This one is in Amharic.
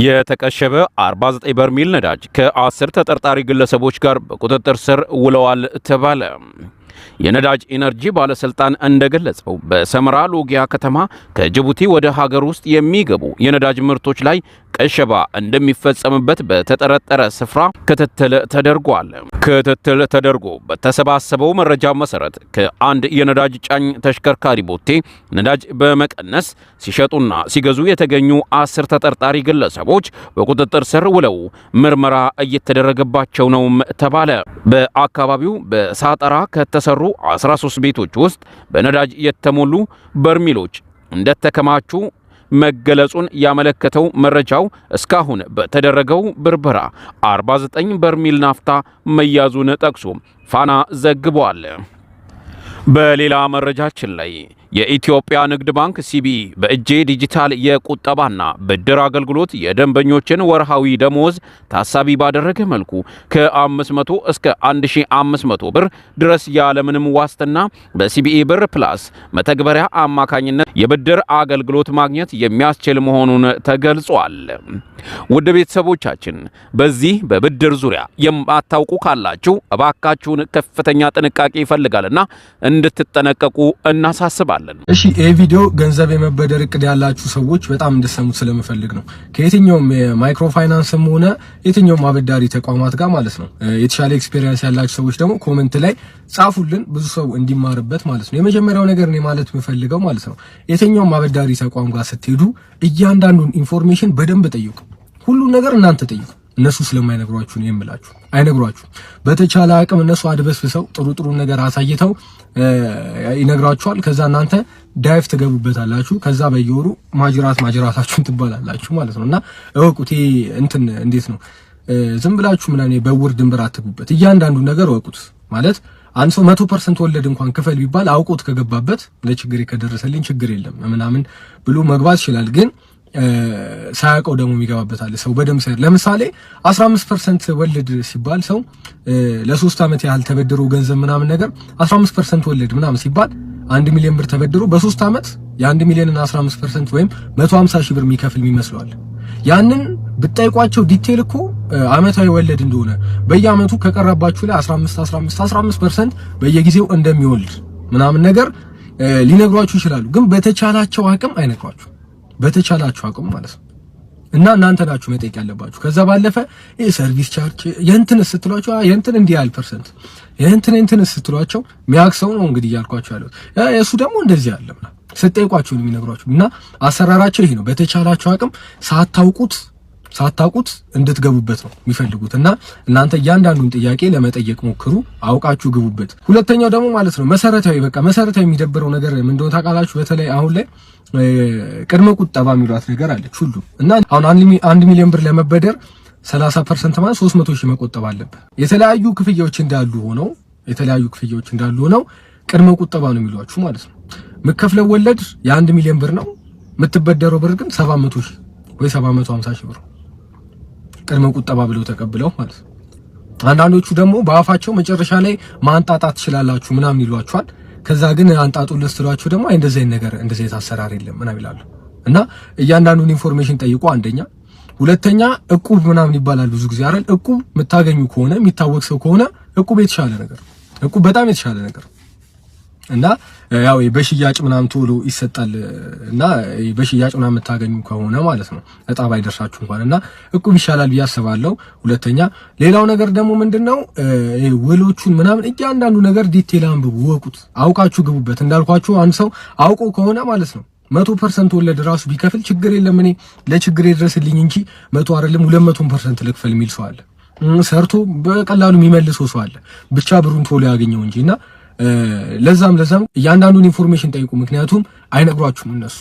የተቀሸበ 49 በርሜል ነዳጅ ከ10 ተጠርጣሪ ግለሰቦች ጋር በቁጥጥር ስር ውለዋል ተባለ። የነዳጅ ኢነርጂ ባለስልጣን እንደገለጸው በሰመራ ሎጊያ ከተማ ከጅቡቲ ወደ ሀገር ውስጥ የሚገቡ የነዳጅ ምርቶች ላይ ቀሸባ እንደሚፈጸምበት በተጠረጠረ ስፍራ ክትትል ተደርጓል። ክትትል ተደርጎ በተሰባሰበው መረጃ መሰረት ከአንድ የነዳጅ ጫኝ ተሽከርካሪ ቦቴ ነዳጅ በመቀነስ ሲሸጡና ሲገዙ የተገኙ 10 ተጠርጣሪ ግለሰቦች በቁጥጥር ስር ውለው ምርመራ እየተደረገባቸው ነውም ተባለ። በአካባቢው በሳጠራ ከተሰሩ 13 ቤቶች ውስጥ በነዳጅ የተሞሉ በርሜሎች እንደተከማቹ መገለጹን ያመለከተው መረጃው እስካሁን በተደረገው ብርበራ 49 በርሜል ናፍታ መያዙን ጠቅሶ ፋና ዘግቧል። በሌላ መረጃችን ላይ የኢትዮጵያ ንግድ ባንክ ሲቢኢ በእጄ ዲጂታል የቁጠባና ብድር አገልግሎት የደንበኞችን ወርሃዊ ደሞዝ ታሳቢ ባደረገ መልኩ ከ500 እስከ 1500 ብር ድረስ ያለምንም ዋስትና በሲቢኢ ብር ፕላስ መተግበሪያ አማካኝነት የብድር አገልግሎት ማግኘት የሚያስችል መሆኑን ተገልጿል። ውድ ቤተሰቦቻችን፣ በዚህ በብድር ዙሪያ የማታውቁ ካላችሁ እባካችሁን ከፍተኛ ጥንቃቄ ይፈልጋልና እንድትጠነቀቁ እናሳስባለን። እሺ፣ ይህ ቪዲዮ ገንዘብ የመበደር እቅድ ያላችሁ ሰዎች በጣም እንድሰሙት ስለምፈልግ ነው። ከየትኛውም የማይክሮ ፋይናንስም ሆነ የትኛውም አበዳሪ ተቋማት ጋር ማለት ነው። የተሻለ experience ያላችሁ ሰዎች ደግሞ comment ላይ ጻፉልን፣ ብዙ ሰው እንዲማርበት ማለት ነው። የመጀመሪያው ነገር እኔ ማለት የምፈልገው ማለት ነው፣ የትኛውም አበዳሪ ተቋም ጋር ስትሄዱ እያንዳንዱን information በደንብ ጠይቁ። ሁሉን ነገር እናንተ ጠይቁ። እነሱ ስለማይነግሯችሁ ነው የምላችሁ። አይነግሯችሁ። በተቻለ አቅም እነሱ አድበስብሰው ጥሩ ጥሩ ነገር አሳይተው ይነግሯችኋል። ከዛ እናንተ dive ትገቡበታላችሁ። ከዛ በየወሩ ማጅራት ማጅራታችሁን ትባላላችሁ ማለት ነው። እና እወቁት፣ ይሄ እንትን እንዴት ነው፣ ዝም ብላችሁ ምናምን በውር ድንበር አትግቡበት። እያንዳንዱ ነገር እወቁት። ማለት አንድ ሰው 100% ወለድ እንኳን ክፈል ቢባል አውቆት ከገባበት ለችግሬ ከደረሰልኝ ችግር የለም ምናምን ብሎ መግባት ይችላል። ግን ሳያውቀው ደግሞ የሚገባበት አለ። ሰው በደንብ ሳይ ለምሳሌ 15% ወለድ ሲባል ሰው ለ3 ዓመት ያህል ተበድሮ ገንዘብ ምናምን ነገር 15% ወለድ ምናምን ሲባል 1 ሚሊዮን ብር ተበድሮ በ3 ዓመት የ1 ሚሊዮንን 15% ወይም 150 ሺህ ብር የሚከፍል ይመስለዋል። ያንን ብጠይቋቸው detail እኮ አመታዊ ወለድ እንደሆነ፣ በየአመቱ ከቀረባችሁ ላይ 15 15 15% በየጊዜው እንደሚወልድ ምናምን ነገር ሊነግሯችሁ ይችላሉ። ግን በተቻላቸው አቅም አይነግሯችሁ፣ በተቻላችሁ አቅም ማለት ነው። እና እናንተ ናችሁ መጠየቅ ያለባችሁ። ከዛ ባለፈ ይሄ service charge የእንትን ስትሏቸው የእንትን እንዲህ ያህል percent፣ የእንትን እንትን ስትሏቸው ሚያውቅ ሰው ነው እንግዲህ እያልኳቸው ያሉት፣ እሱ ደግሞ እንደዚህ አለ ምናምን ስትጠይቋቸው ነው የሚነግሯችሁ። እና አሰራራቸው ይሄ ነው። በተቻላችሁ አቅም ሳታውቁት ሳታውቁት እንድትገቡበት ነው የሚፈልጉት። እና እናንተ እያንዳንዱን ጥያቄ ለመጠየቅ ሞክሩ፣ አውቃችሁ ግቡበት። ሁለተኛው ደግሞ ማለት ነው መሰረታዊ፣ በቃ መሰረታዊ የሚደብረው ነገር ምን እንደሆነ ታውቃላችሁ? በተለይ አሁን ላይ ቅድመ ቁጠባ የሚሏት ነገር አለች ሁሉ። እና አሁን 1 ሚሊዮን ብር ለመበደር 30% ማለት 300 ሺህ መቆጠብ አለብህ። የተለያዩ ክፍያዎች እንዳሉ ሆነው ቅድመ ቁጠባ ነው የሚሏችሁ ማለት ነው። የምከፍለው ወለድ የ1 ሚሊዮን ብር ነው። የምትበደረው ብር ግን 700 ሺህ ወይ 750 ሺህ ብር ቅድመ ቁጠባ ብለው ተቀብለው ማለት ነው። አንዳንዶቹ ደግሞ በአፋቸው መጨረሻ ላይ ማንጣጣት ትችላላችሁ ምናምን ይሏችኋል። ከዛ ግን አንጣጡለት ስትሏቸው ደግሞ አይ እንደዚህ አይነት ነገር፣ እንደዚህ አይነት አሰራር የለም ምናምን ይላሉ። እና እያንዳንዱን information ጠይቁ። አንደኛ፣ ሁለተኛ እቁብ ምናምን ይባላል ብዙ ጊዜ አይደል? እቁብ የምታገኙ ከሆነ፣ የሚታወቅ ሰው ከሆነ እቁብ የተሻለ ነገር፣ እቁብ በጣም የተሻለ ነገር። እና ያው በሽያጭ ምናምን ቶሎ ይሰጣል እና በሽያጭ ምናምን የምታገኙ ከሆነ ማለት ነው እጣ ባይደርሳችሁ እንኳን እና እቁብ ይሻላል ብዬ አስባለሁ። ሁለተኛ ሌላው ነገር ደግሞ ምንድነው፣ ውሎቹን ምናምን እያንዳንዱ ነገር detail አንብቡ፣ እወቁት፣ አውቃችሁ ግቡበት። እንዳልኳችሁ አንድ ሰው አውቆ ከሆነ ማለት ነው 100% ወለድ ራሱ ቢከፍል ችግር የለም፣ እኔ ለችግር ይድረስልኝ እንጂ 100 አይደለም 200% ልክፈል የሚል ሰው አለ። ሰርቶ በቀላሉ የሚመልሰው ሰው አለ። ብቻ ብሩን ቶሎ ያገኘው እንጂ። እና ለዛም ለዛም እያንዳንዱን information ጠይቁ። ምክንያቱም አይነግሯችሁም እነሱ።